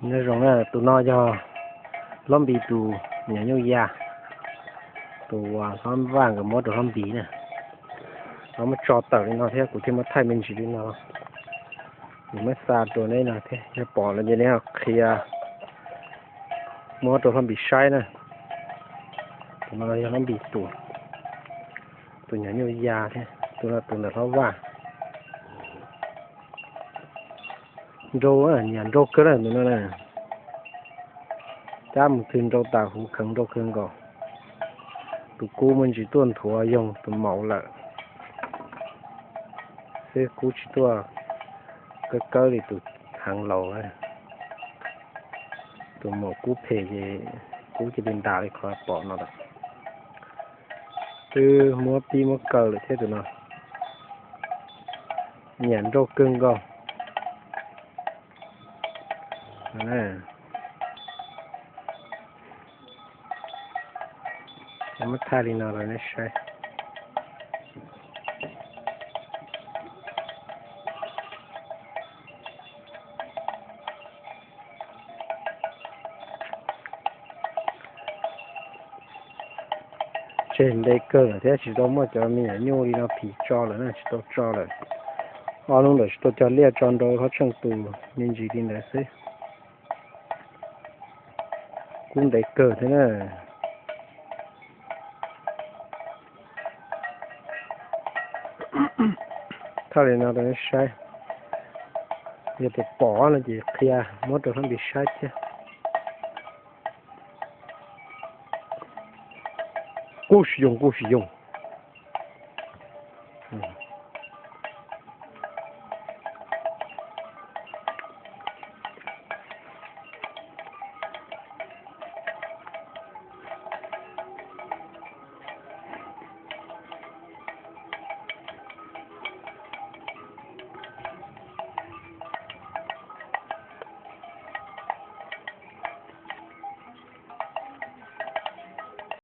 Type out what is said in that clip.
Nyob zoo na, tus no yog Hlob Npis tus nyuam nyuj ya, tus uas Hlob Vaj nkawd muab rau Hlob Npis na. Lawv muab tso tawm li no thiab kuv thiaj muab thaij me ntsis li no. Kuv muab xa rau neb no thiab, yog pom los ces neb ho qhia muab rau Hlob Npis saib na. Tus no yog Hlob Npis tus, tus nyuam nyuj ya thiab, tus no tus ntawm Hlob Vaj. Nrau, nyiam nrau kawg na tus no na. Cab mus twg nrau tas huv kheev nrau kawg nkaus. Tus kub muaj ntsis tuaj nthuav yoog tus maum lawm, xwb kub tsis tuaj kawb kawb li tus heev laus. Tus maum kub phem ces kub cia li ntas li qhov pom no lawm. Twb muab pib muab kaw lawm thiab tus no. Nyiam nrau kawg nkaus. Muab thaij li no rau neb saib. Tseg ntev kawg lawm thiab tsis tau muaj cov me nyuam nyuj li no phim tso lawm na, tsis tau tso lawm. Ob hnub ntawd tsis tau cog liaj tso nrau hlob tsheej tus me ntsis li ntawd xwb. Kub ntev kawg thiab na. Thaij li no rau neb saib, yog tias pom no ces qhia muab rau Hlob Npis saib thiab. Kub tsis yoog, kub tsis yoog.